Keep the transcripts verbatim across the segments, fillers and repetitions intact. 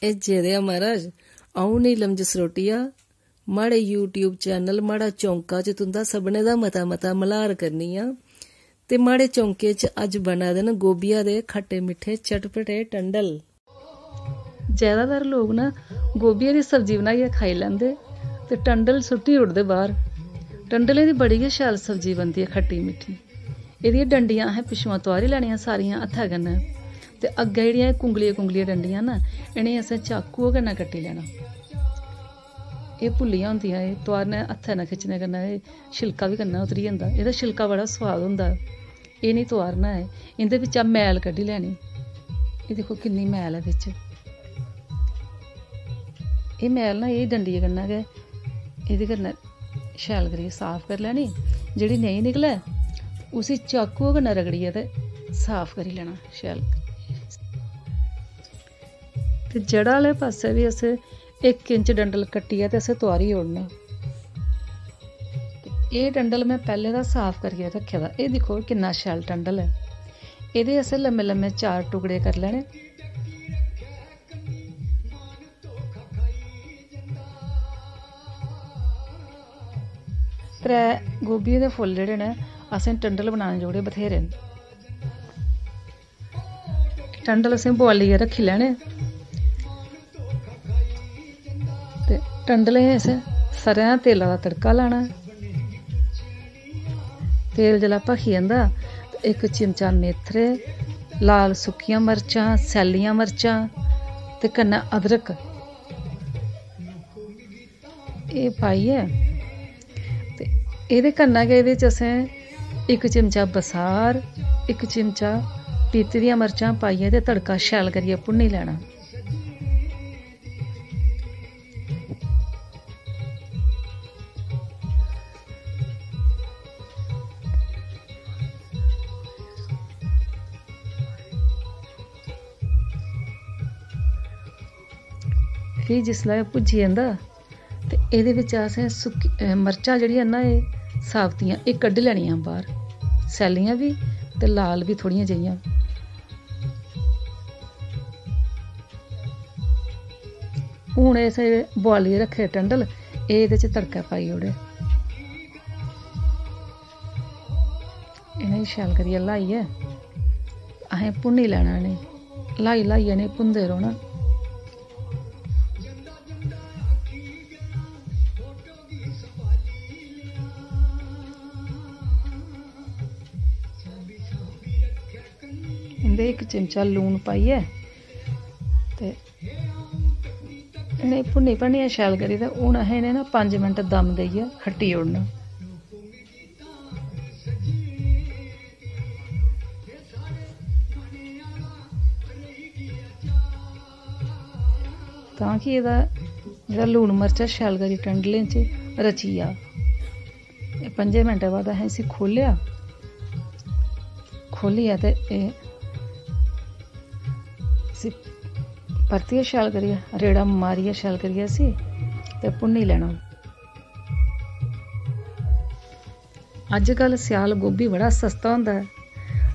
एह् जेह्दे आ महाराज, अ'ऊं नीलम जसरोटिया, माड़े YouTube चैनल माड़ा चौंका च तुं'दा सभनें दा मता मता मल्हार करनी आं। ते माड़े चौंके च अज्ज बना दे न गोभिया दे खट्टे मिट्ठे चटपटे टंडल। जैदातर लोक ना गोभिया दी सब्जी बनाइयै खाई लैंदे ते टंडल सुट्टी ओड़दे बाह्र। टंडलें दी बड़ी गै शैल सब्जी बनदी ऐ, खट्टी मिट्ठी। एह्दियां डंडियां असें पिच्छुआं तुआरी लैनियां सारियां हत्थै कन्नै, ते अग्गें जेह्ड़ियां एह् कुंगलियां कुंगलियां डंडियां ना, इ'नेंगी असें चाकुऐ कन्नै कट्टी लैना। एह् पुल्लियां होंदियां, एह् तुआरने हत्थै कन्नै खिच्चने कन्नै एह् छिलका बी कन्नै उतरी जंदा। एह्दा छिलका बड़ा सोआद होंदा। एह् निं तुआरना ऐ, इं'दे बिच्चा मैल कड्ढी लैनी। एह् दिक्खो किन्नी मैल ऐ बिच्च। एह् मैल ना एह् डंडिये कन्नै गै, एह्दे कन्नै शैल करियै साफ करी लैनी। जेह्ड़ी नेईं निकलै, उसी चाकू कन्नै रगड़ियै ते साफ करी लैना शैल। ते जड़ा आह्ले पासै बी अस इक इंच डंडल कट्टियै ते असें तुआरी ओड़ना। ते एह् डंडल में पैह्लें दा साफ करियै रक्खे दा। एह् दिक्खो किन्ना शैल डंडल ऐ। एह्दे असें लम्मे लम्मे चार टुकड़े करी लैने। त्रै गोभिये दे फुल्ल जेह्ड़े न, असें टंडल बनाने जोगड़े बथ्हेरे न। टंडल असें बुआलियै रक्खी लैने। ते टंडलें च असें सरेआं दा तेला दा तड़का लाना। तेल जिसलै भखी जंदा ते इक चिमचा मेथरे, लाल सुक्कियां मर्चां, सैल्लियां मर्चां ते कन्नै अदरक, एह् पाइयै ते एह्दे कन्नै गै एह्दे च असें इक चिमचा बसार, इक चिमचा पीह्ती दियां मर्चां पाइयै ते तड़का शैल करियै भुन्नी लैना। फ्ही जिसलै एह् भुज्जी जंदा ते एह्दे बिच्च असें सुक्की, अ, मर्चां जेह्ड़ियां न, एह् साबतियां, एह् कड्ढी लैनियां बाह्र, सैल्लियां बी ते लाल बी थोह्ड़ियां जेहियां। हून एह् असें बुआलियै रक्खे दे टंडल, एह् एह्दे च तड़कै पाई ओड़े। इ'नेंगी शैल करियै ल्हाइयै असें भुन्नी लैना इ'नेंगी। ल्हाई ल्हाइयै इ'नेंगी भुनदे रौह्ना। इं'दे इक चिमचा लून पाइयै ते इ'नेंगी भुन्नी भन्नियै शैल करियै ते हून असें इ'नें ना पंज मिंट दम देइयै खट्टी ओड़ना। तां कि एह्दा जेह्ड़ा लून मर्चा शैल करियै टंडलें च रची जा। एह् पंजें मिंटें बाद असें इसी खोह्लेआ, खोह्लियै ते एह् इसी परतियै शैल करियै रेड़ा मारियै शैल करियै इसी ते भुन्नी लैना। अज्जकल स्याल गोभी बड़ा सस्ता होंदा ऐ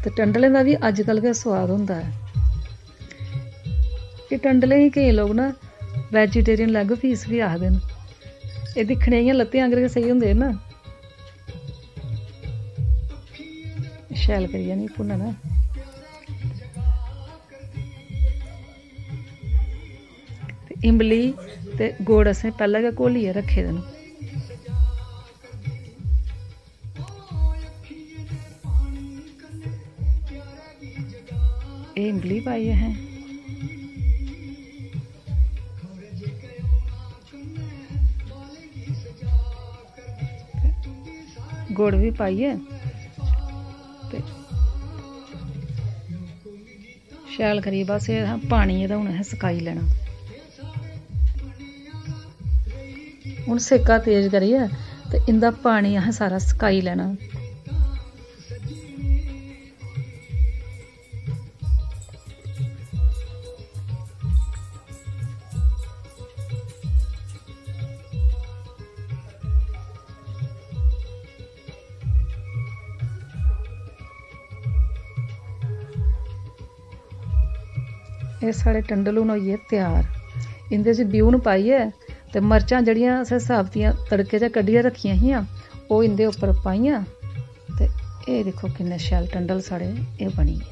ते टंडलें दा बी अज्जकल गै सोआद होंदा ऐ। एह् टंडलें गी केईं लोक ना vegetarian leg piece बी आखदे न। एह् दिक्खने इ'यां लत्तें आंगर गै सेही होंदे न। शैल करियै इ'नेंगी भुन्नना। ते इम्बली ते गुड़ असें पैह्लें गै घोलियै रक्खे दे न। एह् इम्बली पाई असें। गुड़ बी पाइयै ते शैल करियै बस एह् असें पानी एह्दा हून असें सकाई लैना। हून सेका तेज करियै ते इं'दा पानी असें सारा सकाई लैना। एह् साढ़े टंडल हून होई गे त्यार। इं'दे च ब्यून पाइयै ते मर्चां जेह्ड़ियां असें साबतियां तड़के चा कड्ढियै रक्खियां हियां, ओह् इं'दे उप्पर पाइयां। ते एह् दिक्खो, किन्ने शैल टंडल साढ़े एह् बनी गे।